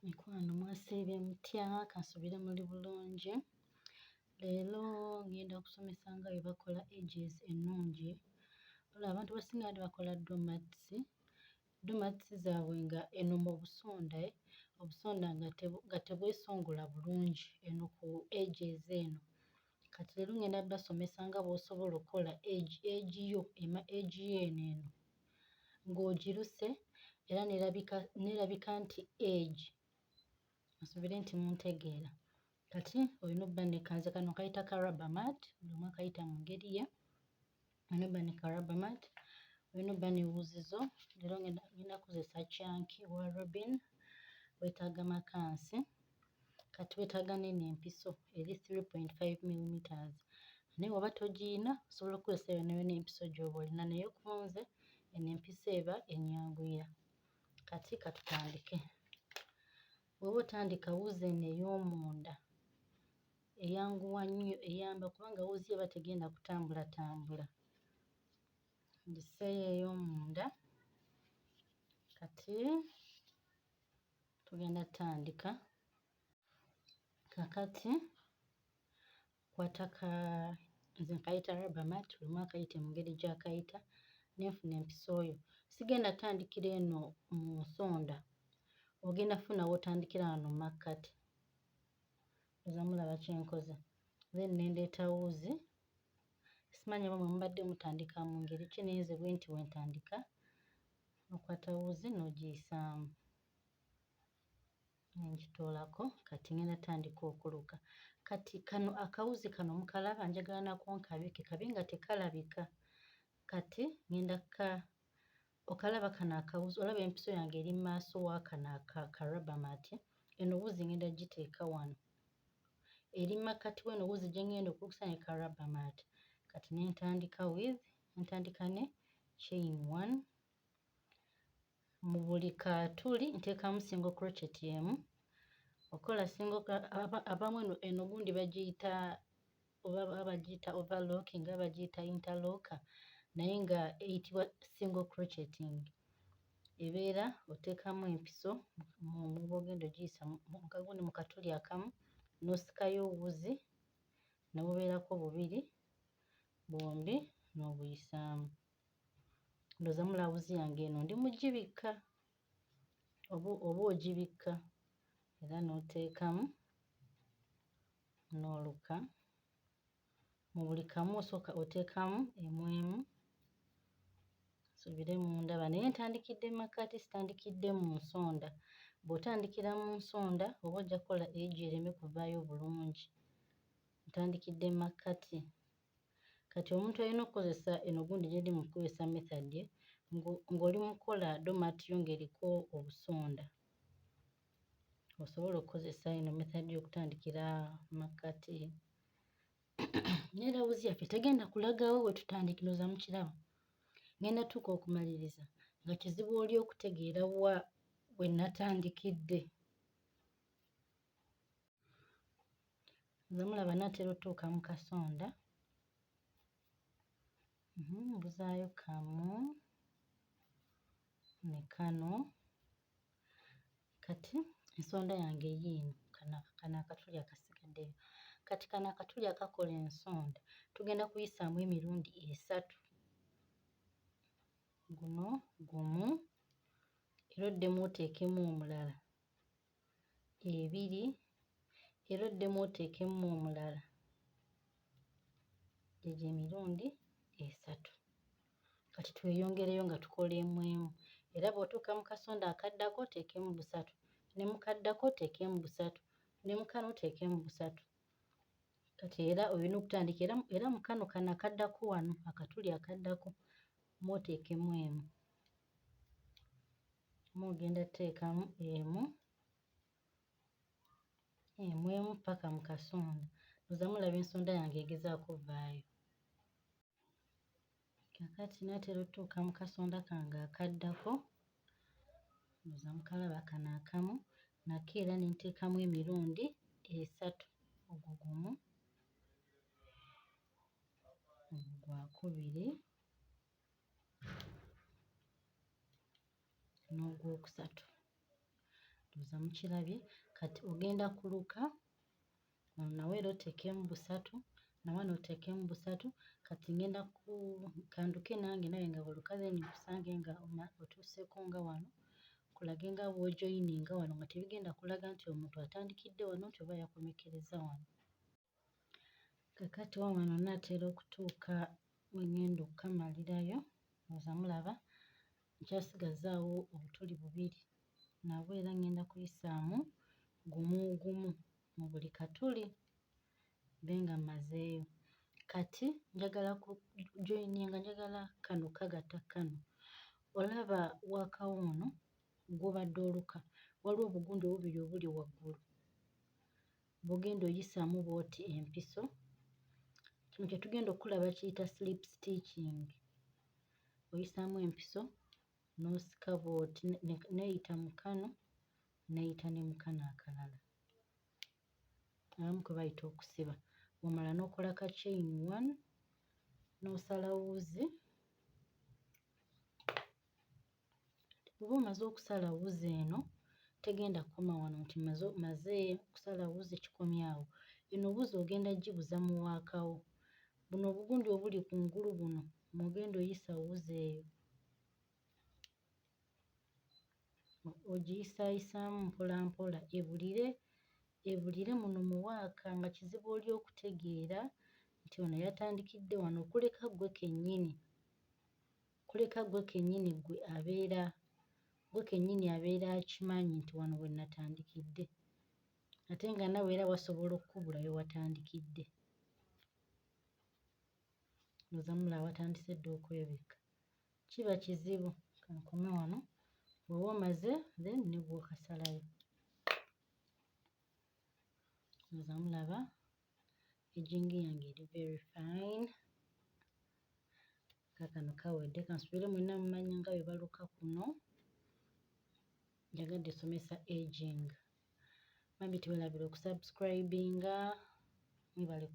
Mikwano mwasiibye mutya? Kansuubire muli bulungi. Leero ngenda kusomesa nga bwe bakola edges ennungi. Wabula abantu abasinga babadde bakola doormats, doormats zaabwe nga eno mu busonda obusonda nga tebwesongola bulungi eno ku edges eno. Kati leero ngenda bbasomesa nga bw'osobola okkola edge edge yo edge yo eno eno ng'ogiruse era n'erabika nti edge. Nsuubire nti muntegeera. Kati olina obba ne kanze kano nkayita ka rubber mat, buli omu akayita mu ngeri ye. Olina obba ne ka rubber mat, olina obba ne wuzi zo. Leero ngenda kukozesa chunky owa robin, weetaaga makansi, kati weetaaga n'eno empiso eri 3.5 millimeters. Naye bw'oba togiyina osobola okukozesa yonna yonna empiso gy'oba olina naye ku nze eno empiso eba ennyanguyira. Kati katutandike. Bw'oba otandika wuzi eno ey'omunda eyanguwa nnyo eyamba kubanga wuzi eba tegenda kutambulatambula. Ngiseeyo ey'omunda, kati tugenda ttandika. Kaakati kwata ka nze nkayita rubber mat, buli omu akayite mu ngeri gy'akayita, ne nfuna empiso yo. Sigenda ttandikira eno mu nsonda, ogenda ffuna w'otandikira wano mu makkati. Ndowooza mulaba kye nkoze. Then ne ndeeta wuzi, simanyi oba mmwe mubadde mutandika mu ngeri ki naye nze bwe nti bwe ntandika. N'okwata wuzi n'ogiyisaamu. Ne ngitoolako, kati ngenda ttandika okuluka. Kati kano akawuzi kano mukalaba njagala nako nkabikke kabe nga tekalabika. Kati ngenda kka okalaba kano akawuzi olaba empiso yange eri mmaaso wa kano ka rubber mat, eno wuzi ngenda ggiteeka wano. Eri mmakkati w'eno wuzi gye ngenda okulukisa ne ka rubber mat. Kati ne ntandika with ntandika ne chain one. Mu buli katuli nteekamu single crochet emu. Okola single abamu eno eno gundi bagiyita oba bagiyita overlocking oba bagiyita interlocker naye nga eyitibwa single crocheting. Ebeera oteekamu empiso mu bw'ogenda ogiyisa mu kagundi mu katuli akamu n'osikayo wuzi ne bubeerako bubiri bwombi n'obuyisaamu. Ndowooza mulaba wuzi yange eno ndi mu ggibikka oba ogibikka era n'oteekamu n'oluka. Mu buli kamu osooka oteekamu emu emu. Nsuubire mundaba naye ntandikidde mmakkati sitandikidde mu nsonda. Bw'otandikira mu nsonda oba ojja kkola edge ereme kuvaayo bulungi. Ntandikidde mmakkati. Kati omuntu alina okkozesa eno gundi gye ndi mu kkozesa method ng'oli mu kkola doormat yo ng'eriko obusonda. Osobola okkozesa eno method y'okutandikira mmakkati. Naye era wuzi yaffe tegenda kulagawo we tutandikira ndowooza mukiraba. Ngenda ttuuka okumaliriza nga kizibu oli okutegeera wa we natandikidde. Nze mulaba naatera ottuuka mu kasonda. Mbuzaayo kamu ne kano. Kati ensonda yange yiino kano akatuli akasigaddeyo. Kati kano akatuli akakola ensonda tugenda kuyisaamu emirundi esatu. Guno gumu era oddemu oteekemu omulala ebiri era oddemu oteekemu omulala. Egyo emirundi esatu. Kati tweyongereyo nga tukola emu emu. Era bw'otuuka mu kasonda akaddako oteekemu busatu, ne mu kaddako oteekemu busatu, ne mu kano oteekemu busatu. Kati era olina okutandika era mu kano kano akaddako wano akatuli akaddako mw'oteekemu emu. Mw'ogenda tteekamu emu, emu emu ppaka mu kasonda. Ndowooza mulaba ensonda yange egezaako ovvaayo. Kaakati naatera ottuuka mu kasonda kange akaddako, ndowooza mukalaba kano akamu, nako era ne nteekamu emirundi esatu. Ogwo gumu, ogwo gwakubiri n'ogwokusatu. Ndowooza mukirabye. Kati ogenda kuluka wano nawo era oteekemu busatu, na wano oteekemu busatu. Kati ngenda ku kanduke nange nawe nga bw'oluka, then nkusange nga otuuseeko nga wano, nkulage nga bw'ojoyininga wano nga tebigenda kulaga nti omuntu atandikidde wano nti oba yakomekkerezza wano. Kaakati wano naatera okutuuka we ŋŋenda okukamalirayo, ndowooza mulaba nkyasigazzaawo obutuli bubiri, nabwo era ŋŋenda kuyisaamu gumu gumu mu buli katuli mbe nga mmazeeyo. Kati njagala ku joyininga, njagala kano kagatta kano. Olaba waakawo ono gw'obadde oluka, waliwo obugundi obubiri obuli waggulu bw'ogenda oyisaamu bw'oti empiso. Kino kye tugenda okukola bakiyita slip stitching. Oyisaamu empiso n'osika bw'oti n'eyita mu kano n'eyita ne mu kano akalala. Abamu kwe bayita okusiba. Bw'omala n'okola ka chain one n'osala wuzi. Bw'oba omaze okusala wuzi eno, tegenda kukoma wano nti maze kusala wuzi kikomye awo. Eno wuzi ogenda gibuza mu waakawo. Buno obugundi obuli kungulu buno mw'ogenda oyisa wuzi eyo. Ogiyisaayisaamu mpola mpola ebulire ebulire muno mu waaka nga kizibu oli okutegeera nti ono yatandikidde wano kuleka ggwe kennyini, kuleka ggwe kennyini ggwe abeera ggwe kennyini abeera akimanyi nti wano we natandikidde. Ate nga naawe era wasobola okkubula we watandikidde. Ndowooza mulaba watandise dda okwebikka. Kiba kizibu. Ka nkome wano. Bw'oba omaze then ne bw'okasalayo. Ndowooza mulaba edging yange eri very fine. Kaakano kawedde. Kansuubire mwenna mumanyi nga bwe baluka kuno. Njagadde ssomesa edging. Bambi teweerabira okusubscribinga. Mwebale.